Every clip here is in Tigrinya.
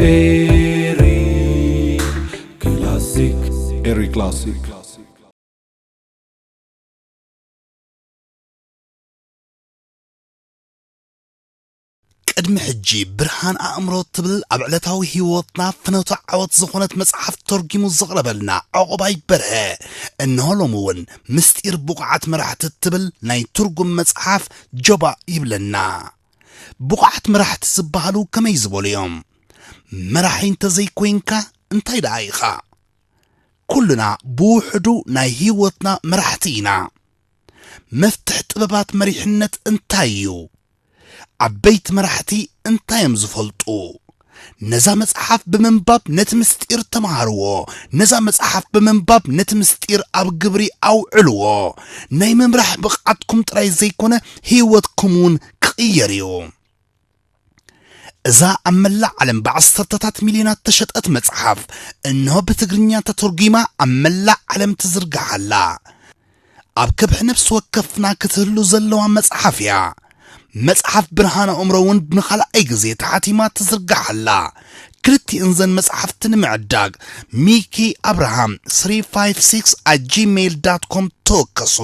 ኤሪ ክላሲክ። ኤሪ ክላሲክ። ቅድሚ ሕጂ ብርሃን ኣእምሮ ትብል ኣብ ዕለታዊ ህይወትና ፍኖተ ዓወት ዝኾነት መጽሓፍ ተርጊሙ ዘቕረበልና ዑቕባይ በርሀ፣ እንሆ ሎሚ እውን ምስጢር ብቑዓት መራሕቲ ትብል ናይ ትርጉም መጽሓፍ ጀባእ ይብለና። ብቑዓት መራሕቲ ዝበሃሉ ከመይ ዝበሉ እዮም? መራሒ እንተዘይኮይንካ እንታይ ደኣ ኢኻ? ኩልና ብውሕዱ ናይ ህይወትና መራሕቲ ኢና። መፍትሕ ጥበባት መሪሕነት እንታይ እዩ? ዓበይቲ መራሕቲ እንታይ እዮም ዝፈልጡ? ነዛ መጽሓፍ ብምንባብ ነቲ ምስጢር ተምሃርዎ። ነዛ መጽሓፍ ብምንባብ ነቲ ምስጢር ኣብ ግብሪ ኣውዕልዎ። ናይ ምምራሕ ብቕዓትኩም ጥራይ ዘይኮነ ህይወትኩም እውን ክቕየር እዩ። እዛ ኣብ መላእ ዓለም ብዓሰርተታት ሚልዮናት ተሸጠት መጽሓፍ፣ እንሆ ብትግርኛ ተተርጒማ ኣብ መላእ ዓለም ትዝርጋሕ ኣላ። ኣብ ከብሒ ነፍሲ ወከፍና ክትህሉ ዘለዋ መጽሓፍ እያ። መጽሓፍ ብርሃን ኣእምሮ እውን ንኻልኣይ ግዜ ተሓቲማ ትዝርጋሕ ኣላ። ክልቲእን ዘን መጽሓፍቲ ንምዕዳግ ሚኪ ኣብርሃም three five six at gmail dot com ተወከሱ።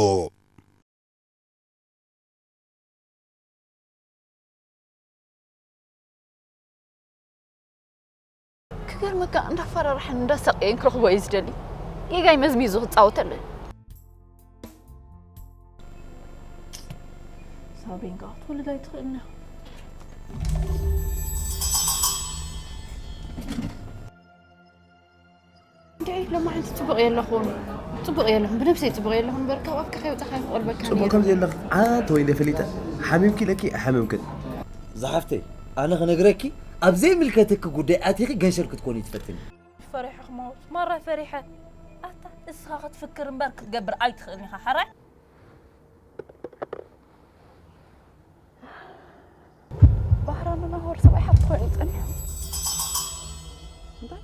ክገርመካ እንዳፈራርሐን እንዳሰቀየን ክረኽቦ እየ ዝደሊ። ጌጋይ መዝሚዙ ክጻወተለይ። ሳብሪን ከዓ ክትወልድ ኣይትኽእልን እያ። እንዴ ሎማዓንቲ ጽቡቕ የለኹን። ጽቡቕ የለኹን። ብነብሰይ ጽቡቕ የለኹን። እምበር ካብ ኣፍካ ከይወጻኻ ይቆልበካ ጽቡቕ ነይሩ። ከም ዘየለኺ ኣንተ ወይ እንደ ፈሊጠ ሓሚምኪ ኢለኪ ኣይሓመምክን። ዝሓፍተይ፣ ኣነ ክነግረኪ ኣብ ዘይምልከተኪ ጉዳይ ኣቲኺ ገንሸል ክትኮኒ ትፈትኒ። ፈሪሐ ክመውት ማራ ፈሪሐ። ኣታ እስኻ ክትፍክር እምበር ክትገብር ኣይትኽእልን ኢኻ ሓራይ። ባህራን ናሆር ሰብኣይ ሓብቲ ኮይኑ ጸኒሑ። እንታይ?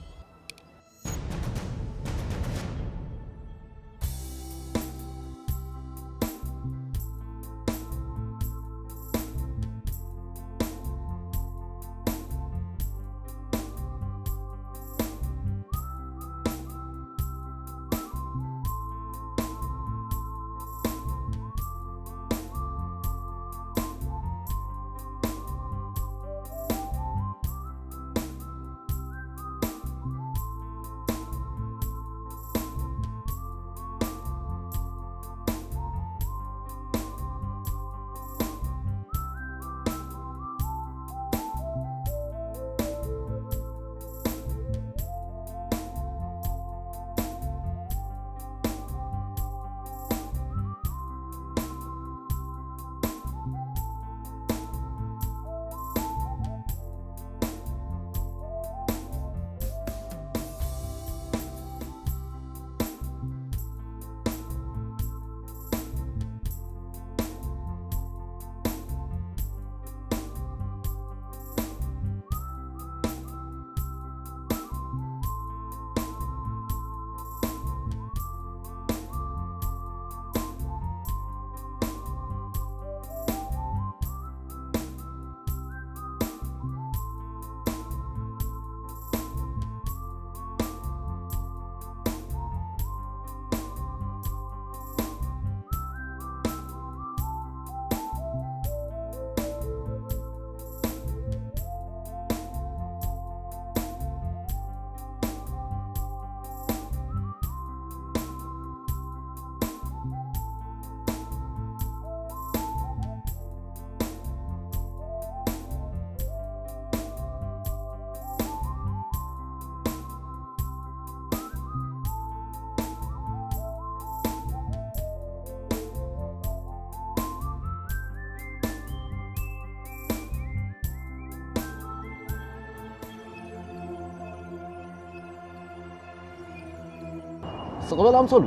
ስቕ በል ኣምሰሉ።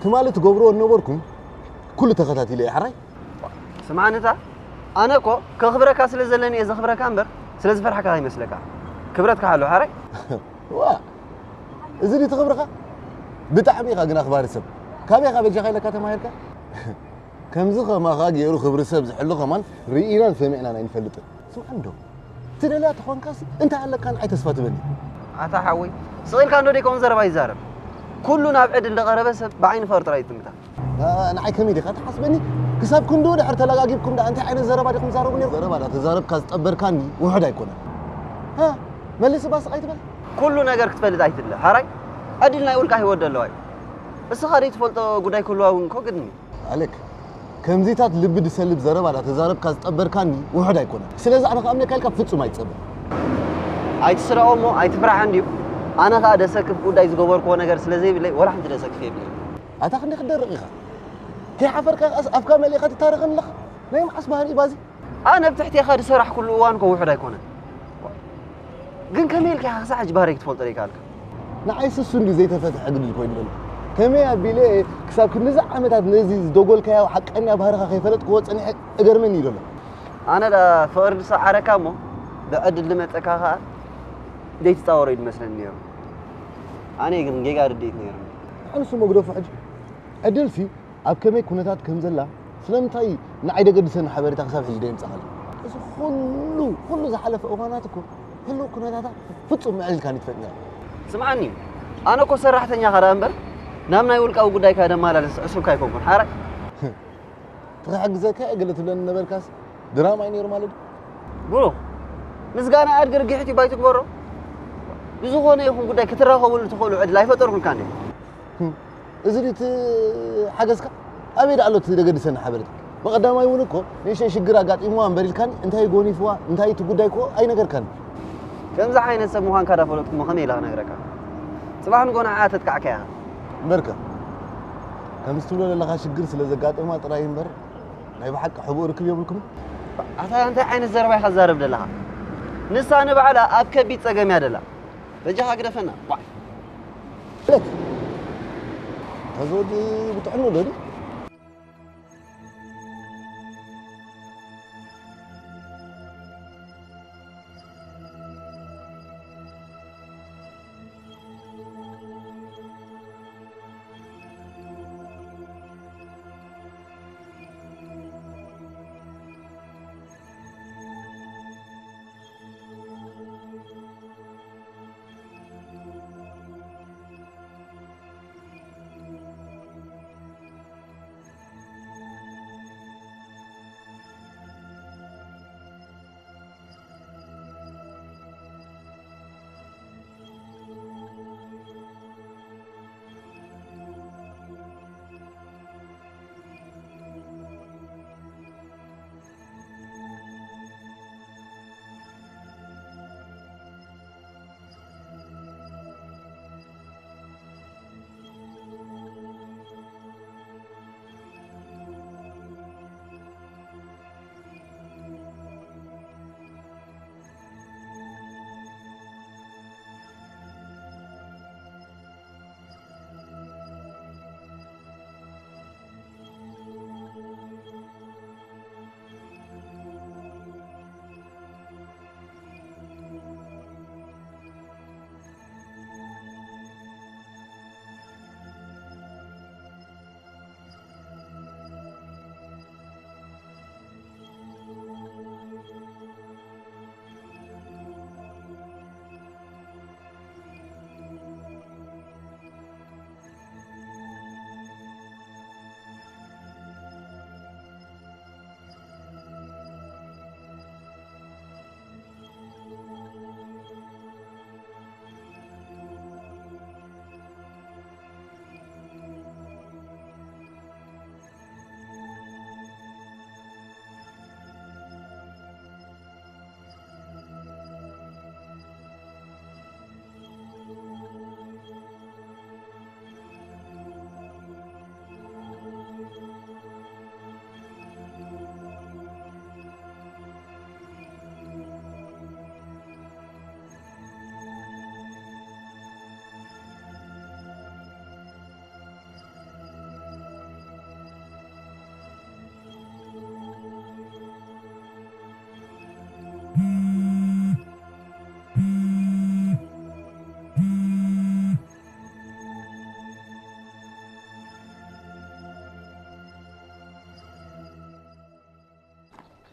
ትማሊ ትገብርዎ ዝነበርኩም ኩሉ ተኸታቲለ እየ፣ ሕራይ? ስምዓኒ እታ፣ ኣነ እኮ ከኽብረካ ስለ ዘለኒ እየ ዘኽብረካ እምበር፣ ስለ ዝፈርሓካ ከይመስለካ። ክብረትካ ሓሉ፣ ሕራይ? ዋ፣ እዚ ድዩ ትኽብርኻ? ብጣዕሚ ኢኻ ግን ኣኽባሪ ሰብ። ካበይ ኢኻ በጃኻ ኢለካ ተማሂርካ? ከምዚ ከማኻ ገይሩ ክብሪ ሰብ ዝሕሉ ከማን ርኢናን ሰሚዕናን ኣይንፈልጥን። ስምዓኒ ዶ? ትደልያ ተኾንካሲ እንታይ ኣለካ ንዓይ ተስፋ ትበኒ? ኣታ ሓወይ፣ ስቕ ኢልካ እንዶ ደይ ከምኡ ዘረባ ይዛረብ። ኩሉ ናብ ዕድል ዝቐረበ ሰብ ብዓይኒ ፍቕሪ ጥራይ ይጥምታ። ኣ፣ ንዓይ ከመይ ዲኻ ትሓስበኒ? ክሳብ ክንድኡ ድሕር ተለጋጊብኩም ደኣ እንታይ ዓይነት ዘረባ ዲኹም ትዛረቡ ነይርኩም? ዘረባ ዳ ተዛረብካ ዝጠበርካኒ ውሑድ ኣይኮነን። ሃ፣ መልስ እባ ስቕ ኣይትበል። ኩሉ ነገር ክትፈልጥ ኣይትድለ። ሓራይ ዕድል ናይ ውልቃ ህይወት ደለዋ እዩ። እስኻ ዘይትፈልጦ ጉዳይ ክህልዋ እውን እኮ ግድን እዩ። ኣሌክ፣ ከምዚታት ልቢ ድሰልብ ዘረባ ዳ ተዛረብካ ዝጠበርካኒ ውሑድ ኣይኮነን። ስለዚ ኣነ ክኣምነካ ኢልካ ፍጹም ኣይትጸበ። ኣይትስረቖ እሞ ኣይትፍራሕ እንድዩ። ኣነ ኸኣ ደሰክፍ ጉዳይ ዝገበርክዎ ነገር ስለ ዘይብለይ ወላ ሓንቲ ደሰክፍ የብለይ። ኣታ ክንደይ ክትደርቕ ኢኻ? ከይሓፈርካ ኸኣስ ኣፍካ መሊእኻ ትታረኸኒ ኣለኻ? ናይ መዓስ ባህሪ እዩ ባዚ? ኣነ ኣብ ትሕቴኻ ዝሰራሕኩሉ እዋን እኮ ውሑድ ኣይኮነን። ግን ከመይ ኢልካ ኢኻ ክሳዕ ሕጂ ባህረይ ክትፈልጦ ዘይከኣልካ? ንዓይስ እሱ እንድዩ ዘይተፈትሐ ግድል ኮይኑ ዘሎ። ከመይ ኣቢለ ክሳብ ክንድዚ ዓመታት ነዚ ዝደጎልካዮ ሓቀኛ ባህርኻ ከይፈለጥክዎ ጸኒሐ እገርመኒ እዩ ዘሎ። ኣነ ደኣ ፍቕሪ ዝሰዓረካ እሞ ብዕድል ዝመጸካ ኸኣ ዘይትጻወሮ እዩ ዝመስለኒ ነይሩ። ኣነ ግን ጌጋ ርድኢት ነይሩኒ። ኣነስ እሞ ግደፎ ሕጂ። ዕድልሲ ኣብ ከመይ ኩነታት ከም ዘላ፣ ስለምንታይ ንዓይ ደገድሰኒ ሓበሬታ ክሳብ ሕጂ ደየምጻኻለይ? እዚ ኩሉ፣ ኩሉ ዝሓለፈ እዋናት እኮ ህሉው ኩነታታ ፍጹም ምዕል ኢልካኒ ትፈልጥኒ ኢኻ። ስምዓኒ፣ ኣነ እኮ ሰራሕተኛኻ ደኣ እምበር፣ ናብ ናይ ውልቃዊ ጉዳይካ ደማላልስ ዕሱብካ ኣይኮንኩን። ሓራይ። እቲ ክሕግዘካ እየ ገለ ትብለኒ ነበርካስ ድራማ እዩ ነይሩ ማለት ድዩ? ብሩኽ፣ ምስጋና ኣድግር ግሕት እዩ ባይ ትግበሮ። ብዝኾነ ይኹን ጉዳይ ክትራኸቡሉ ትኽእሉ ዕድል ኣይፈጠርኩልካን ድየ? ህም፣ እዚ ድዩ እቲ ሓገዝካ? ኣበይ ደኣ ኣሎ እቲ ደገድሰኒ ሓበሬታ? ብቐዳማይ እውን እኮ ንእሽተይ ሽግር ኣጋጢምዋ እምበር ኢልካኒ፣ እንታይ ጎኒፍዋ፣ እንታይ እቲ ጉዳይ እኮ ኣይነገርካኒ። ከምዚ ዓይነት ሰብ ምዃንካ ዳ ፈለጥኩሞ ከመይ ኢለ ክነግረካ? ጽባሕ ንግሆ ንዓኣ ተጥቃዕካ ኢኻ። እምበርከ፣ ከምዚ ትብሎ ዘለኻ ሽግር ስለ ዘጋጠማ ጥራይ እምበር፣ ናይ ብሓቂ ሕቡእ ርክብ የብልኩምን? ኣታ እንታይ ዓይነት ዘረባ ኢኻ ትዛረብ ዘለኻ? ንሳ ንባዕላ ኣብ ከቢድ ጸገም እያ ዘላ። በጃኻ ግደፈና። ዋይ። ፍለት። እታ ዝወዲ ብጥዕኑ ዶ ድዩ?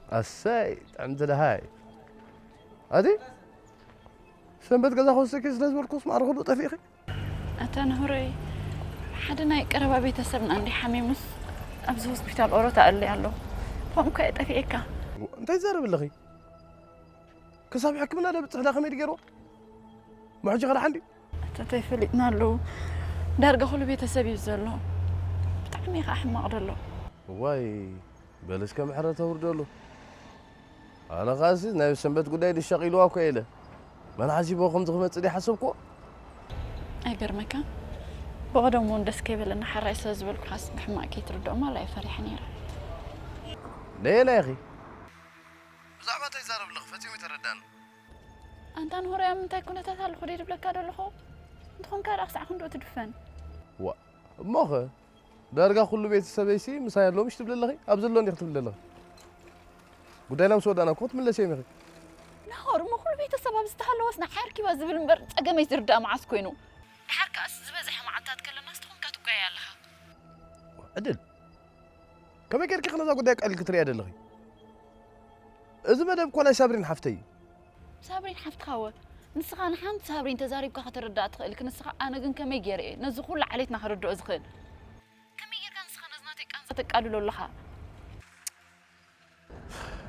ኣሰይ ጥዕምቲ ደሃይ። ኣቲ ሰንበት ገዛ ክወስደኪ ስለ ዝበልኩስ ማዕረ ኩሉ ጠፊእኺ። ኣታ ንሁረይ፣ ሓደ ናይ ቀረባ ቤተሰብና እንዲ ሓሚሙስ ኣብዚ ሆስፒታል ኦሮታ ኣለ ኣሎ። ከምኡ ከ ጠፊኤካ? እንታይ ትዛረብ ኣለኺ? ክሳብ ሕክምና ደብፅሕ ዳ ከመይ ድገርዎ? ብሕጂ ኸዳ ሓንዲ ኣታ ተይፈሊጥና ኣለዉ። ዳርጋ ኩሉ ቤተሰብ እዩ ዘሎ። ብጣዕሚ ኢኻ ሕማቕ ደሎ። ዋይ በል እስከ ምሕረት ኣውርደሉ። ኣነ ኸኣሲ ናይ ሰንበት ጉዳይ ድሻቕ ኢልዋ እኮ ኢለ መን ሓሲቦ ከምዚ ክመፅእ ድሓሰብኩዎ። ኣይገርመካ? ብቐደሙ እውን ደስ ከይበለና ሓራይ ስለ ዝበልኩኻስ ብሕማቕ ከይትርድኦ ማላ እየ ፈሪሐ ነይረ። ነየናይ ኢኺ? ብዛዕባ እንታይ ይዛረብ ኣለኹ ፈጺሙ ኣይተረዳን። ኣንታ ንሆረያ ምንታይ ኩነታት ኣለኹ ደይ ድብለካ ደለኹ? እንተኾንካ ደኣ ክሳዕ ክንድኡ ትድፈን። ዋ እሞኸ ዳርጋ ኩሉ ቤተሰበይሲ ምሳይ ኣሎ ምሽ ትብሊ ኣለኺ? ኣብ ዘሎ እንዲኺ ትብሊ ኣለኺ? ጉዳይና ምስ ወዳእና እኮ ክትምለሲ እዮም ኢኺ። ናሆር እሞ ኩሉ ቤተሰብ ኣብ ዝተሃለወስ ንዓይ ኣርኪባ ዝብል እምበር ጸገመይ ዝርዳእ መዓስ ኮይኑ? ድሓር ከኣስ ዝበዝሐ መዓልታት ከለና ስትኾንካ ትጓየ ኣለኻ። ዕድል ከመይ ጌርኪ ነዛ ጉዳይ ቀሊል ክትርእያ ደለኺ? እዚ መደብ እኮ ናይ ሳብሪን ሓፍተይ እዩ። ሳብሪን ሓፍትኻወ ንስኻ ንሓንቲ ሳብሪን ተዛሪብካ ከተረዳእ ትኽእል፣ ንስኻ ኣነ ግን ከመይ ገይረ እየ ነዚ ኩሉ ዓሌትና ከረድኦ ዝኽእል? ከመይ ጌርካ ንስኻ ነዚ ናተይ ቃንዛ ተቃልሎ ኣለኻ?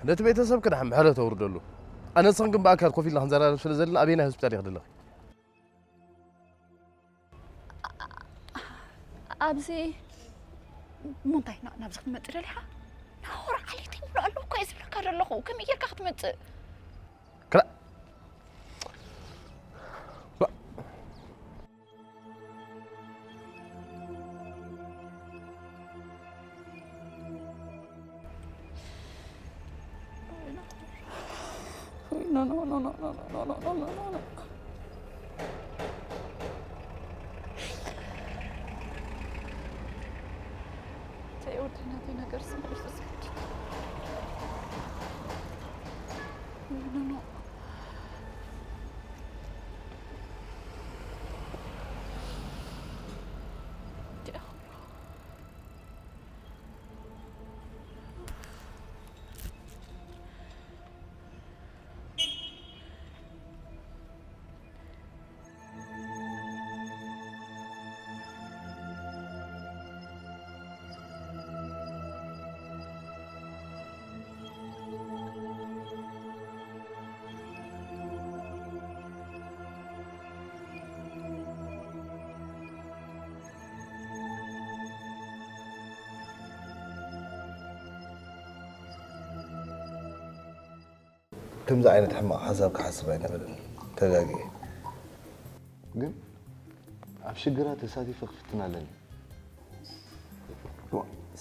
ነቲ ቤተሰብ ክዳሕ ምሕረት ኣውርደሉ። ኣነ ንስኽን ግን ብኣካል ኮፍ ኢልና ክንዘራረብ ስለ ዘለና ኣበየናይ ሆስፒታል ኢኺ ዘለኺ? ኣብዚ እሞ እንታይ ና- ናብዚ ክትመጽእ ደሊኻ? ናሆር ዓሌተይ ምሉእ ኣለዉ እኮ እየ ዝብለካ ዘለኹ። ከመይ ጌርካ ክትመጽእ? ክላ- ከምዚ ዓይነት ሕማቕ ሓሳብ ክሓስብ ኣይነበረን። ተጋግየ። ግን ኣብ ሽግራ ተሳቲፈ ክፍትን ኣለኒ።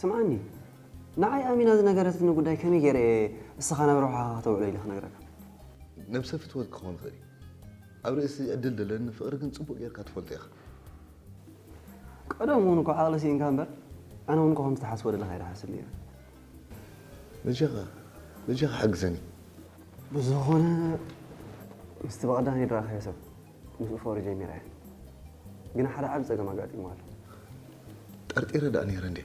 ስምዓኒ፣ ንዓይ ኣሚና ዝነገረትኒ ጉዳይ ከመይ ገይረ እየ እስኻ ናብ ረብሓኻ ከተውዕሎ ኢለ ክነግረካ? ነብሰ ፍትወት ክኸውን ይኽእል እዩ። ኣብ ርእሲ ዕድል ዘለኒ ፍቕሪ ግን ጽቡቕ ጌርካ ትፈልጦ ኢኻ። ቀደም እውን እኮ ዓቕሊ ስኢንካ እምበር፣ ኣነ እውን እኮ ከምዚ ትሓስቦ ደለኻ እየ ዝሓስብ ነይረ። በጃኻ በጃኻ ሓግዘኒ። ብዝኾነ ምስቲ ብቐዳም ይድራኸ ሰብ ምስኡ ፍቕሪ ጀሚረ እየ። ግን ሓደ ዓቢ ጸገም ኣጋጢሙ ኣሎ። ጠርጢረ ደኣ ነይረ እንዴ?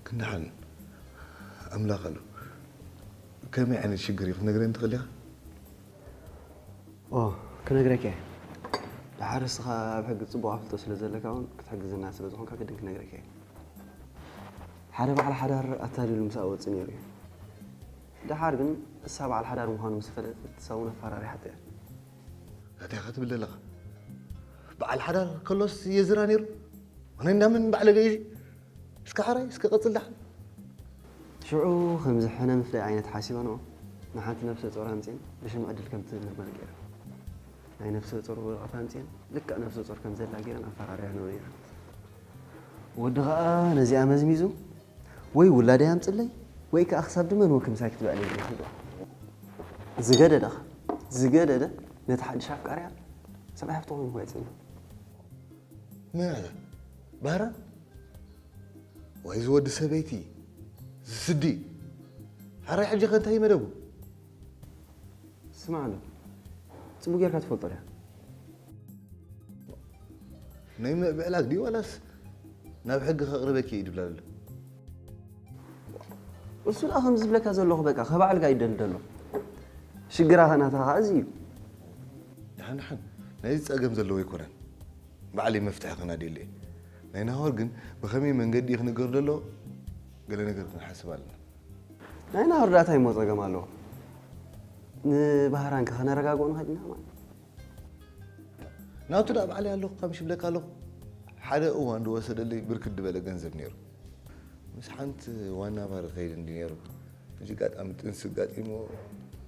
ክንደሓን ኣምላኽ ኣሎ። ከመይ ዓይነት ሽግር እዩ ክትነግረኒ ትኽእል ኢኻ? ኦ ክነግረካ እየ። ደሓር እስኻ ኣብ ሕጊ ጽቡቕ ኣፍልጦ ስለ ዘለካ እውን ክትሕግዘና ስለ ዝኾንካ ግድን ክነግረካ እየ። ሓደ በዓል ሓዳር ኣታሊሉ ምሳኣ ወጽእ ነይሩ እዩ። ደሓር ግን እሳ በዓል ሓዳር ምዃኑ ምስ ፈለጠት እሳ እውን ኣፈራሪሓቶ እያ። እንታይ ኢኻ ትብል ዘለኻ? በዓል ሓዳር ከሎስ የዝራ ነይሩ? ኣነ እንዳመን ባዕለይ ገይሩ? እስከ ሓራይ እስከ ቀጽል ደሓን። ሽዑ ከምዚ ሕነ ምፍዳይ ዓይነት ሓሲበንኦ ንሓንቲ ነብሰ ጾር ኣምጺኤን ብሽም ዕድል ከም ትልመን ገይረን። ናይ ነብሰ ጾር ወረቐት ኣምጺኤን ልክዕ ነብሰ ጾር ከም ዘላ ገይረን ኣፈራርያንኦ ነይረን። ወዲ ኸኣ ነዚኣ መዝሚዙ ወይ ውላደይ ኣምጽለይ ወይ ከኣ ክሳብ ድመንዎ ክምሳይ ክትበዕለኒ ኢሉ ኺዱ። ዝገደደ ኸኣ ዝገደደ ነቲ ሓድሽ ኣፍቃሪኣ ሰብኣይ ሃብቲ ኮይኑ ኸኣ ይጽንሕ። መን ኣላ? ባህራን? ዋይ ዝወዲ ሰበይቲ ዝስዲ ሓራይ ሕጂ ከ እንታይ መደቡ? ስማዕ ኣሎ ጽቡቅ ጌርካ ትፈልጦ ዲያ? ናይ ምዕብዕላግ ድዩ ዋላስ ናብ ሕጊ ከቕርበኪ እዩ ድብላ ዘሎ? እሱ ደኣ ከም ዝብለካ ዘለኹ በቃ ከባዕልካ ይደልደሎ። ሽግራ ከናታ ከዓ እዚ እዩ። ደሓን ደሓን፣ ናይዚ ጸገም ዘለዎ ኣይኮነን። ባዕለይ መፍትሒ ክናድየሉ እየ። ናይ ናሆር ግን ብኸመይ መንገዲ እዩ ክንገር ዘሎ? ገለ ነገር ክንሓስብ ኣለና። ናይ ናሆር ዳኣ እንታይ እሞ ጸገም ኣለዎ? ንባህራን ከ ከነረጋግኦ ንኽእል ኢና ማለት። ናቱ ደኣ ባዕለይ ኣለኹ፣ ካብ ሽብለካ ኣለኹ። ሓደ እዋን ዝወሰደለይ ብርክት ዝበለ ገንዘብ ነይሩ። ምስ ሓንቲ ዋና ባር ከይድ እንዲ ነይሩ። ሕጂ ኣጋጣሚ ጥንሲ ኣጋጢሞ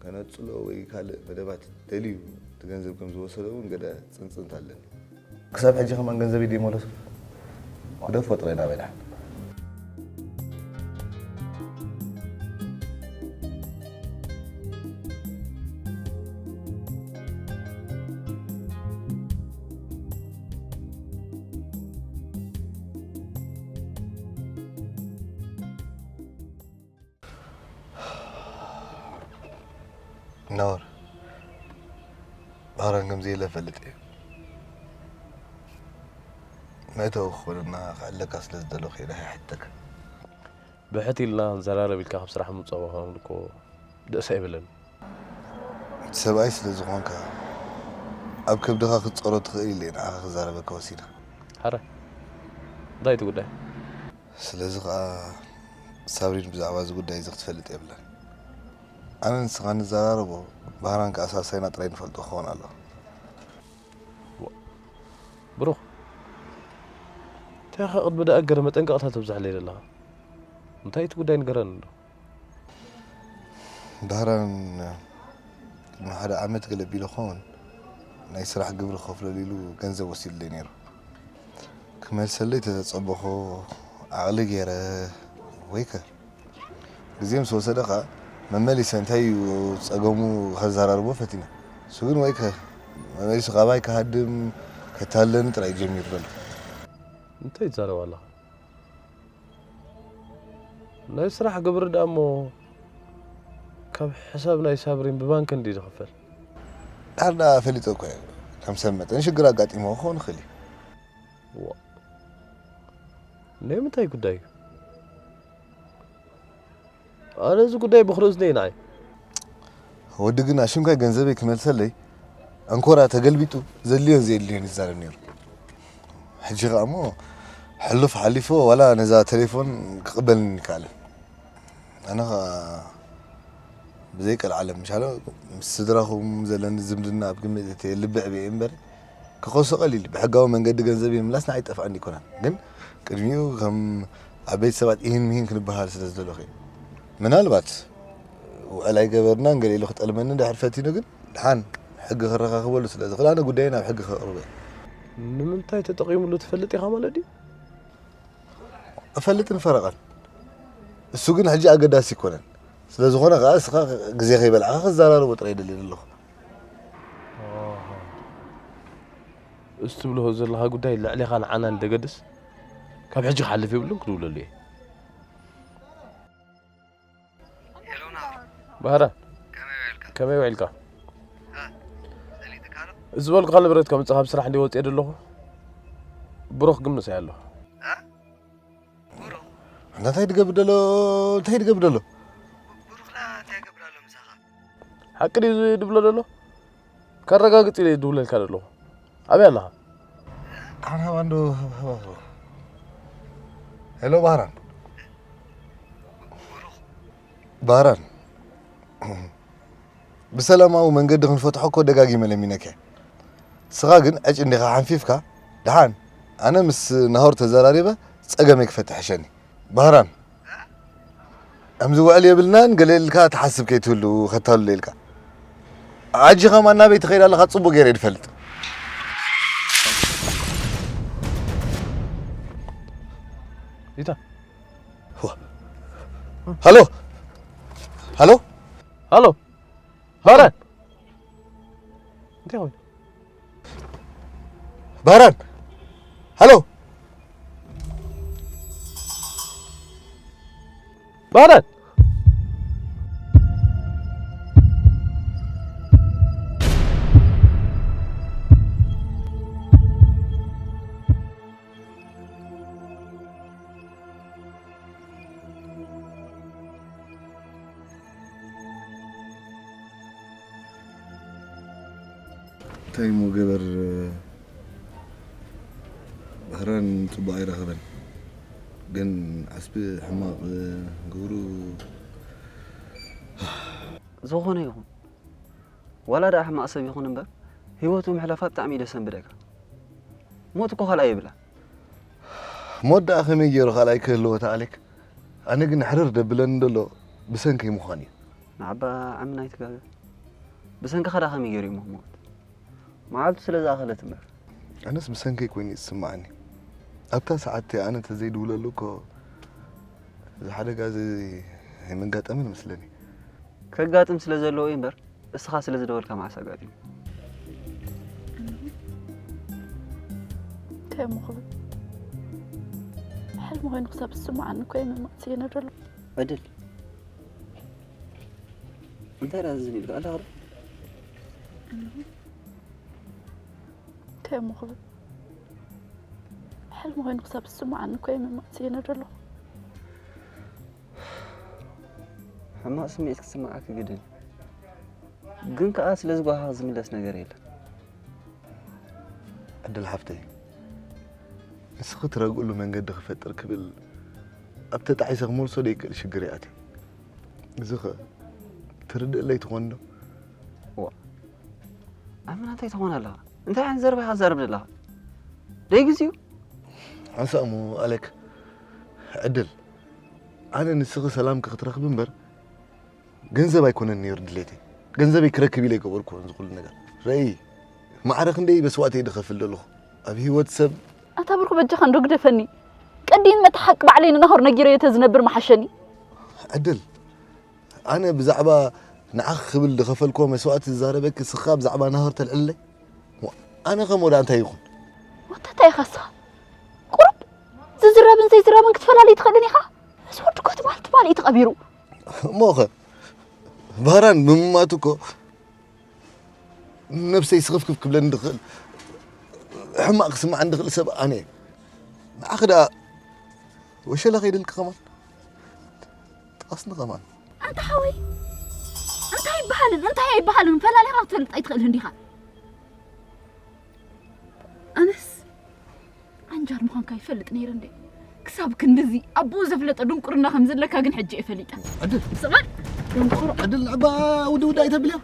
ከነጽሎ ወይ ካልእ መደባት ደልዩ እቲ ገንዘብ ከም ዝወሰደ እውን ገለ ጽንጽንት ኣለኒ። ክሳብ ሕጂ ከማን ገንዘብ ይደይመለሱ። ክደፎ ጥራይ ናበይ ደሓን። ናወር፣ ባህራን ከም ዘየለ እፈልጥ እየ። መእተዊ ክኾነና ክዕለካ ስለ ዝደለኹ እየ ደሃይ ሕተካ። ብሕት ኢልና ንዘራረብ ኢልካ ካብ ስራሕ ምውጻእ ምዃኑ እኮ ደስ ኣይብለኒ። እቲ ሰብኣይ ስለ ዝኾንካ፣ ኣብ ከብድኻ ክትጸሮ ትኽእል ኢለ እየ ንዓኻ ክዛረበካ ወሲነ። ሓረ፣ እንታይ እቲ ጉዳይ? ስለዚ ኸኣ ሳብሪን ብዛዕባ እዚ ጉዳይ እዚ ክትፈልጥ የብላን። ኣነ ንስኻ ንዘራረቦ፣ ባህራን ከኣ ሳልሳይና ጥራይ ንፈልጦ ክኸውን ኣለዎ። ዋ፣ ብሩኽ፣ እንታይ ኢኻ ቅድሚ ደኣ ገለ መጠንቀቕታ ተብዝሓለይ ዘለኻ? እንታይ እቲ ጉዳይ ንገረኒ እንዶ? ባህራን ቅድሚ ሓደ ዓመት ገለ ቢሉ ኸውን ናይ ስራሕ ግብሪ ክኸፍለሉ ኢሉ ገንዘብ ወሲዱለይ ነይሩ። ክመልሰለይ ተዘጸበኹ ዓቕሊ ገይረ ወይከ ግዜ ምስ ወሰደ ኸኣ መመሊሰ እንታይ እዩ ጸገሙ ከዘራርቦ ፈቲነ። እሱ ግን ወይከ መመሊሱ ካባይ ክሃድም ከታልለኒ ጥራይ ጀሚሩ ዘሎ። እንታይ ትዛረብ ኣለኻ? ናይ ስራሕ ግብሪ ደኣ እሞ ካብ ሕሳብ ናይ ሳብሪን ብባንክ እንዲ ዝኽፈል። ድሓር ደኣ ፈሊጠ እኮ እየ። ከም ሰብ መጠን ሽግር ኣጋጢሞ ክኸውን ይኽእል እዩ። ዋ፣ ናይ ምንታይ ጉዳይ እዩ? ኣነ እዚ ጉዳይ ብኽርእ ዝነይ ንዓይ። ወዲ ግን ኣሽንኳይ ገንዘበይ ክመልሰለይ ኣንኮራ ተገልቢጡ ዘድልዮን ዘየድልዮን ይዛረብ ነይሩ። ሕጂ ኸኣ እሞ ሕሉፍ ሓሊፎ ዋላ ነዛ ቴሌፎን ክቕበልኒ ይከኣልን። ኣነ ኸኣ ብዘይ ቀልዓለም ምሻሎ ምስ ስድራኹም ዘለኒ ዝምድና ኣብ ግምት እተየ ልቢ ዕብየ እምበር ክኸሶ ቀሊል እዩ። ብሕጋዊ መንገዲ ገንዘብ የምላስ ንዓይ ጠፍኣኒ ኣይኮነን። ግን ቅድሚኡ ከም ዓበይቲ ሰባት ኢሂን ምሂን ክንበሃል ስለ ዝደለኹ እየ። ምናልባት ውዕል ኣይገበርናን ገለ ኢሉ ክጠልመኒ እንድሕር ፈቲኑ ግን ደሓን ሕጊ ክረኻኽበሉ ስለ ዝኽእል ኣነ ጉዳይ ናብ ሕጊ ከቕርቦ እየ። ንምንታይ ተጠቒሙሉ ትፈልጥ ኢኻ ማለት ድዩ? እፈልጥን ፈረቓን። እሱ ግን ሕጂ ኣገዳሲ ኣይኮነን። ስለ ዝኾነ ከኣ እስኻ ግዜ ከይበላዕካ ክዘራረቦ ጥራይ ደልየ ዘለኹ። ኣሃ። እዚ ትብሎ ዘለኻ ጉዳይ ልዕሌኻ ንዓና እንደ ገድስ ካብ ሕጂ ክሓልፍ የብሉን፣ ክድውለሉ እየ። ሄሎ ናሆር፣ ባህራን፣ ከመይ ውዒልካ? ከመይ ውዒልካ? እ፣ ሰሊጥካ ዶ? እዚ ዝበልኩኻ ንብረት ከምጽእ ካብ ስራሕ እንደ ወጽኤ ዘለኹ ብሩኽ ግን ምሳይ ኣሎ። እ? ብሩኽ? ኣንታ እንታይ ድገብር ደሎ? እንታይ ድገብር ደሎ? ብሩኽ ላ እንታይ ይገብር ኣሎ ምሳኻ? ሓቂ ድዩ ዝብሎ ደሎ? ከረጋግጽ ኢለ ድውለልካ ደለኹ። ኣበይ ኣለኻ? ኣነ ሃባ እንዶ ሃባ፣ ሃባ፣ ሃባ። ሄሎ ባህራን። ብሩኽ። ባህራን። ብሰላማዊ መንገዲ ክንፈትሖ እኮ ደጋጊመ ለሚነከ። ንስኻ ግን ዕጭ እንዲኻ ሓንፊፍካ፣ ደሓን ኣነ ምስ ናሆር ተዘራሪበ ጸገመይ ክፈትሕ ሕሸኒ። ባህራን፣ ከምዚ ውዕል የብልናን ገለ ኢልካ ትሓስብ ከይትህሉ ከታልሎ ኢልካ። ኣጂኻ ማን ናበይ ትኸይድ ኣለኻ ጽቡቕ ገይረ ድፈልጥ። ይታ። ሃሎ። ሃሎ። ሃሎ። ሃሎ። ባህራን። እንታይ ኮይኑ? ባህራን። ሃሎ። ባህራን። እንታይ እሞ ገበር፣ ባህራን ጽቡቕ ኣይረኸበን። ግን ዓስቢ ሕማቕ ግብሩ። ዝኾነ ይኹን፣ ዋላ ደኣ ሕማቕ ሰብ ይኹን እምበር፣ ህይወቱ ምሕላፋ ብጣዕሚ እዩ ደሰንብደካ። ሞት እኮ ካልኣይ የብላ። ሞት ደኣ ከመይ ገይሩ ካልኣይ ክህልዎ ተኣሌክ? ኣነ ግን ሕርር ደብለኒ ደሎ ብሰንከይ ምዃን እዩ። ንዓባ ዓሚ ናይትጋገ ብሰንክኻ ደኣ ከመይ ገይሩ እዩ ሞት? መዓልቱ ስለ ዝኣኸለት እምበር። ኣነስ ብሰንከይ ኮይኑ እዩ ዝስምዓኒ። ኣብታ ሰዓት እቲኣ ኣነ ተዘይድውለሉ እኮ እዚ ሓደጋ እዚ ኣይምጋጠመን መስለኒ። ከጋጥም ስለ ዘለዎ እዩ እምበር እስኻ ስለ ዝደወልካ መዓስ ኣጋጢሙ? እንታይ እሞ ክብል? ሕልሚ ኮይኑ ክሳብ ዝስምዓኒ እኮ እየ ምማእ ስየነ ዘሎ። ዕድል እንታይ ደኣ ዝም ኢልካ ኣለኻ ዶ? እንታይ እሞ ክብል? ሕልሚ ኮይኑ ክሳብ ዝስምዓኒ እኮ እየ ምማእ ስየነ ዘለኹ። ሕማቕ ስምዒት ክስምዓካ ግድን እዩ። ግን ከኣ ስለ ዝጓሃኻ ዝምለስ ነገር የለን። ዕድል ሓፍተይ፣ ንስኺ ትረግእሉ መንገዲ ክፈጥር ክብል ኣብ ተጣዒሰ ክመልሶ ደይክእል ሽግር እየ ኣትየ። እዚ ኸ ትርድእለይ ትኾን ዶ? ዋ፣ ኣመና እንታይ ትኾን ኣለኻ? እንታይ ዓይነት ዘረባ ኢኻ ትዛረብ ዘለኻ? ደይግዜኡ? ሓንሳእ እሞ ኣሌክ፣ ዕድል፣ ኣነ ንስኺ ሰላምኪ ክትረኽቢ እምበር ገንዘብ ኣይኮነን ነይሩ ድሌተይ። ገንዘበይ ክረክብ ኢለ ኣይገበርኩዎን እዚ ኩሉ ነገር። ረኣዪ፣ ማዕረ ክንደይ መስዋእቲ እየ ዝኸፍል ዘለኹ ኣብ ህይወት ሰብ። ኣታ ብርኩ በጃኻ እንዶ ግደፈኒ። ቀዲም መታ ሓቂ ባዕለይ ንናሆር ነጊረዮ ተዝነብር ምሓሸኒ። ዕድል፣ ኣነ ብዛዕባ ንዓኺ ክብል ዝኸፈልክዎ መስዋእቲ ዝዛረበኪ፣ ንስኻ ብዛዕባ ናሆር ተልዕለለይ? ዋ፣ ኣነ ከ ሞዳ እንታይ ይኹን? ወተታ ኢኻ እስኻ። ቁሩብ ዝዝረብን ዘይዝረብን ክትፈላልይ ትኽእልን ኢኻ። እዚ ወዲ እኮ ትማል ትማል እዩ ተቐቢሩ። እሞኸ ባህራን ብምማቱ እኮ ነብሰይ ስኽፍክፍ ክብለኒ ዝኽእል፣ ሕማቕ ክስምዓኒ ዝኽእል ሰብ ኣነ እየ። ንዓኺ ደኣ ወሸላ ከይደልኪ ከማን ጠቐስኒ ከማን። ኣንታ ሓወይ፣ እንታይ ይበሃልን እንታይ ኣይበሃልን ፈላሊኻ ክትፈልጥ ኣይትኽእልን ዲኻ? ኣነስ ዓንጃል ምዃንካ ይፈልጥ ነይረ እንዴ? ክሳብ ክንድዚ ኣቦኡ ዘፍለጠ ድንቁርና ከም ዘለካ ግን ሕጂ እየ ፈሊጠ። ዕድል፣ ስማዕ፣ ደንቆሮ። ዕድል ንዓባ ውዲ ውዲ ኣይተብልያ።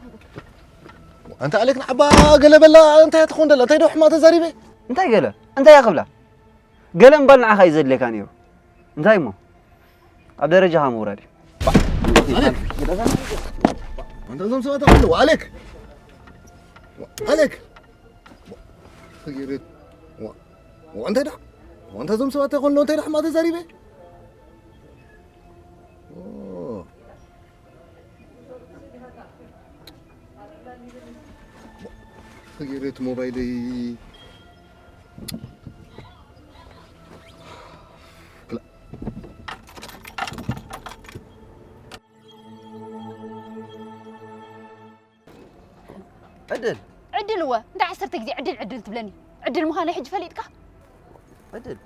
ኣንታ ኣሌክ ንዓባ ገለ በላ። እንታይ ትኾን ደላ? እንታይ ዶ ሕማቕ ተዛሪበ? እንታይ ገለ? እንታይ እያ ክብላ? ገለ ምባል ንዓኻ እዩ ዘድልየካ ነይሩ። እንታይ እሞ? ኣብ ደረጃኻ ምውራድ እዩ። ኣንታ እዞም ሰባት ኣለዉ። ኣሌክ! ኣሌክ! እንታይ ዳ? ኣንታ እዞም ሰባት እንታይ ኮን እንታይ ዳ ሕማቕ ተዛሪበ? ተገይረ እቲ ሞባይለይ። ዕድል ዕድል እወ፣ እንታይ ዓሰርተ ግዜ ዕድል ዕድል ትብለኒ? ዕድል ምዃነይ ሕጂ ፈሊጥካ? ዕድል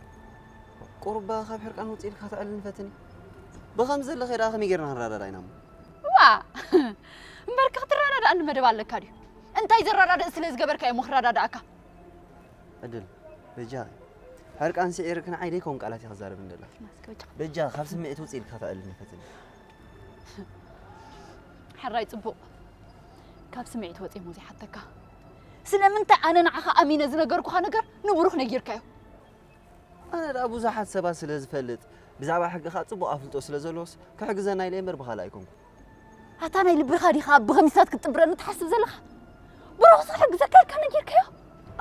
ቁሩባ ካብ ሕርቃን ውፅእ ኢልካ ተዕልልኒ ፈትኒ። ብኸምዚ ዘለኺ ደኣ ከመይ ጌርና ክንረዳዳእ ኢና እሞ? ዋ እምበርካ ክትረዳዳእኒ መደብ ኣለካ ድዩ? እንታይ ዘረዳድእ ስለ ዝገበርካ እየ እሞ ክረዳዳእካ? ዕድል በጃ ሕርቃን ስዒርክ ንዓይ ደይከውን ቃላት ኢኻ ትዛረብኒ ዘለኻ። በጃ ካብ ስምዒት ውፅእ ኢልካ ተዕልልኒ ፈትኒ። ሕራይ ጽቡቕ። ካብ ስምዒት ወጺኤ እሞ ዘይሓተካ። ስለምንታይ ኣነ ንዓኻ ኣሚነ ዝነገርኩኻ ነገር ንብሩኽ ነጊርካዮ? ኣነ ደኣ ብዙሓት ሰባት ስለ ዝፈልጥ ብዛዕባ ሕጊ ከኣ ጽቡቕ ኣፍልጦ ስለ ዘለዎስ ክሕግዘና ኢለ እምበር ብኻልእ ኣይኮንኩን። ኣታ ናይ ልብኻ ዲኻ ብኸሚሳት ክትጥብረኒ ትሓስብ ዘለኻ? ብሩኽስ ክሕግዘካ ኢልካ ነጊርካዮ?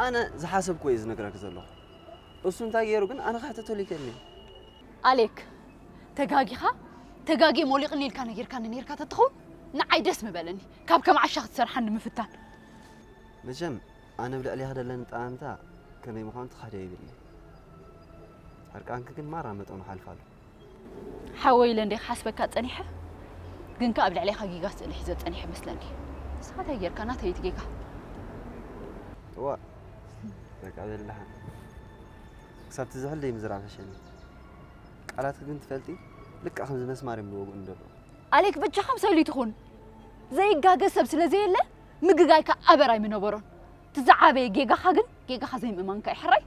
ኣነ ዝሓሰብኩዎ እየ ዝነግረኪ ዘለኹ። እሱ እንታይ ገይሩ ግን ኣነ ክሕተተሉ ይክእል እየ። ኣሌክ ተጋጊኻ ተጋግየ ሞሊቕኒ ኢልካ ነጊርካኒ ነይርካ ተትኸውን ንዓይ ደስ ምበለኒ ካብ ከም ዓሻ ክትሰርሓኒ ምፍታን። መቸም ኣነ ብልዕሌኻ ዘለኒ ጠማምታ ከመይ ምዃኑ ትኻደዮ ይብልኒ። ሕርቃንኪ ግን ማራ መጠኑ ሓልፋ ኣሎ። ሓወይ ኢለ እንደ ክሓስበካ ጸኒሐ ግን ከኣ ኣብ ልዕሌኻ ጌጋ ስእሊ ሒዘ ጸኒሐ መስለኒ። ንስኻ እንታይ ጌርካ ናተይ እቲ ጌጋ? እዋ በቃ በል ደሓን። ክሳብ ትዝሕል ደይ ምዝራብ ሕሸኒ። ቃላትኪ ግን ትፈልጢ ልክዕ ከምዚ መስማር እዮም ዝወግኡኒ ዘለዉ። ኣሌክ በጃኻ ምሰሉ ይትኹን ዘይጋገ ሰብ ስለ ዘየለ ምግጋይካ ኣበር ኣይምነበሮን። እቲ ዝዓበየ ጌጋኻ ግን ጌጋኻ ዘይምእማንካ እዩ ሕራይ።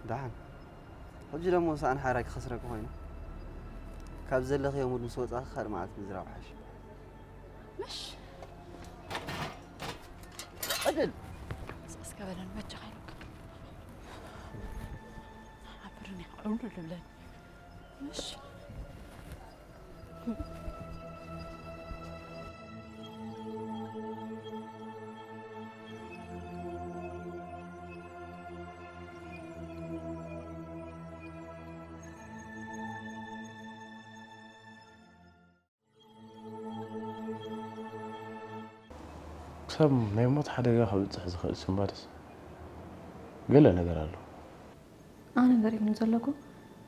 ደሓን። ሕጂ ደሞ ሰኣን ሓራይ ክኸስረኪ ኮይኑ፣ ካብ ዘለኽዮ ሙድ ምስ ወጻኺ ካልእ መዓልቲ ምዝራብ ሓሽ። ምሽ ዕድል ስቕስ ከበለን በጃኻ ኢሉካ ሓብርን ይኸዕሉ ልብለን። ምሽ ክሳብ ናይ ሞት ሓደጋ ከብጽሕ ዝኽእል ስምባደስ ገለ ነገር ኣሎ። ኣነ ገሪሙኒ ዘሎ እኮ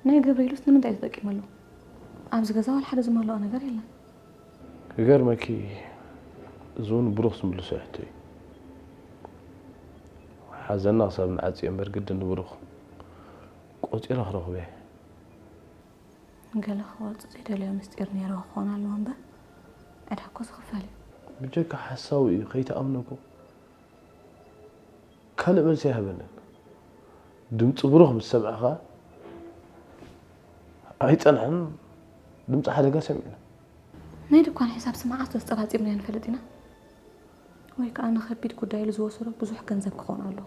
ናይ ገብርኤሉስ ንምንታይ ተጠቂመሉ? ኣብዚ ገዛ ዋላ ሓደ ዝማልኦ ነገር የለን። ክገርመኪ እዚ እውን ብሩኽ ዝምልሶ ሕቶ እዩ። ሓዘና ክሳብ ንዓጽዮ እምበር ግድን ንብሩኽ ቆጺረ ክረኽቦ እየ። ገለ ክወጽእ ዘይደለዮ ምስጢር ነይሩ ክኾን ኣለዎ እምበር ዕዳ እኮ ዝኽፈል እዩ። ብጀካ ሓሳዊ እዩ ከይትኣምኖ እኮ ካልእ መልሲ ኣይሃበንን። ድምፂ ብሩኽ ምስ ሰምዐ ኸዓ ኣይፀንሐን፣ ድምፂ ሓደጋ ሰሚዕና። ናይ ድኳን ሒሳብ ስምዓት ተስጠባፂብናዮ ንፈልጥ ኢና ወይ ከዓ ንኸቢድ ጉዳይ ኢሉ ዝወሰዶ ብዙሕ ገንዘብ ክኸውን ኣለዎ።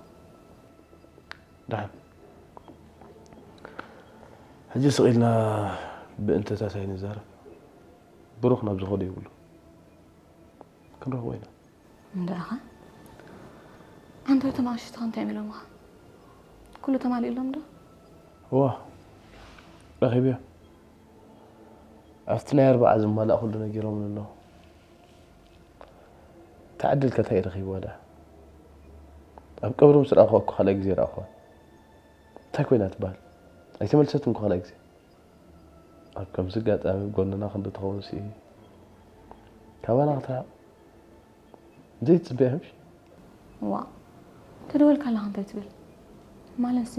ደሓን ሕጂ ስቕ ኢልና ብእንተታት ኣይንዛረብ። ብሩኽ ናብ ዝኸዶ ይብሉ ክንረኽቦ ኢና። እንድኣኻ ዓንተው እቶም ኣሽትኻ እንታይ ኢሎምኻ? ኩሉ ተማሊእሎም ዶ? እዋ ረኺብዮ ኣብቲ ናይ ኣርባዓ ዝማላእ ኩሉ ነጊሮምን ኣለዉ። ተዓድል ከ እንታይ ረኺብዋ ደኣ? ኣብ ቀብሪ ምስ ረኣኹዋ እኮ ካልኣይ ግዜ ረኣኹዋ። እንታይ ኮይና ትበሃል? ኣይተመልሰትን እኮ ካልኣይ ግዜ። ኣብ ከምዚ ኣጋጣሚ ጎንና ክንዲ ትኸውን ሲ ካባና ክትርሕቕ ዘይትፅበያ ምሽ? ዋ ተደወልካ ኣለኻ እንታይ ትብል? ማለት ሲ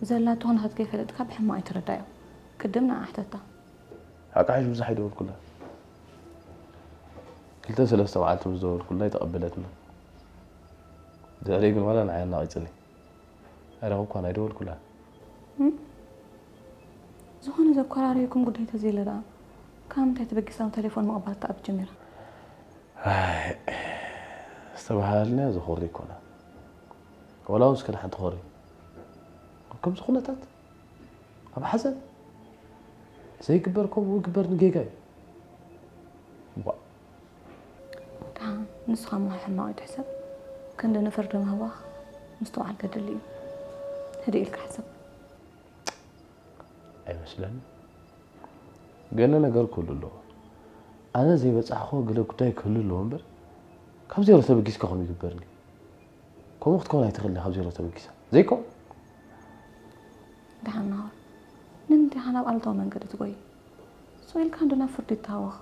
ዘላቶ ኩነታት ከይፈለጥካ ብሕማቕ ኣይትረዳዮ። ቅድም ንዓ ሕተታ። ሓቂ ሓይሽ ብዙሕ ኣይደወልኩላ። ክልተ ሰለስተ መዓልቲ ምስ ደወልኩላ ኣይተቐበለትና። ድሕሪኡ ግን ዋላ ንዓይ ኣናቒጽኒ። ኣይረኸብኳን ኣይደወልኩላን። ዝኾነ ዘኮራረየኩም ጉዳይ ተዘየለ ደኣ ካብ ምንታይ ተበጊሳ ቴሌፎን ምቕባል ትኣብ ጀሚራ? ኣይ ዝተባህለልናዮ ዘኾሪ ኣይኮነ። ዋላ እውን እስከ ንሓንቲ ኾሪ። ኣብ ከምዚ ኩነታት ኣብ ሓዘን ዘይግበር ከምኡ ግበር ንጌጋ እዩ። ዋ ደሓን ንስኻ እሞ ሕማቕ እዩ ትሕሰብ። ክንዲ ንፍርዲ ምህዋኽ ምስትውዓል ከድሊ እዩ። ህድእ ኢልካ ሕሰብ። ኣይመስለኒ። ገለ ነገር ክህሉ ኣለዎ። ኣነ ዘይበጻሕኽዎ ገለ ጉዳይ ክህሉ ኣለዎ እምበር ካብ ዜሮ ተበጊስካ ከምኡ ይግበር እንድዩ። ከምኡ ክትከውን ኣይትኽእልን ኢኻ ካብ ዜሮ ተበጊሳ። ዘይከውን። ደሓን ናሆር ንምንታይ ኢኻ ናብ ኣሉታዊ መንገዲ ትጎይ? ስቕ ኢልካ እንዶ ናብ ፍርዲ ይተሃወኽ።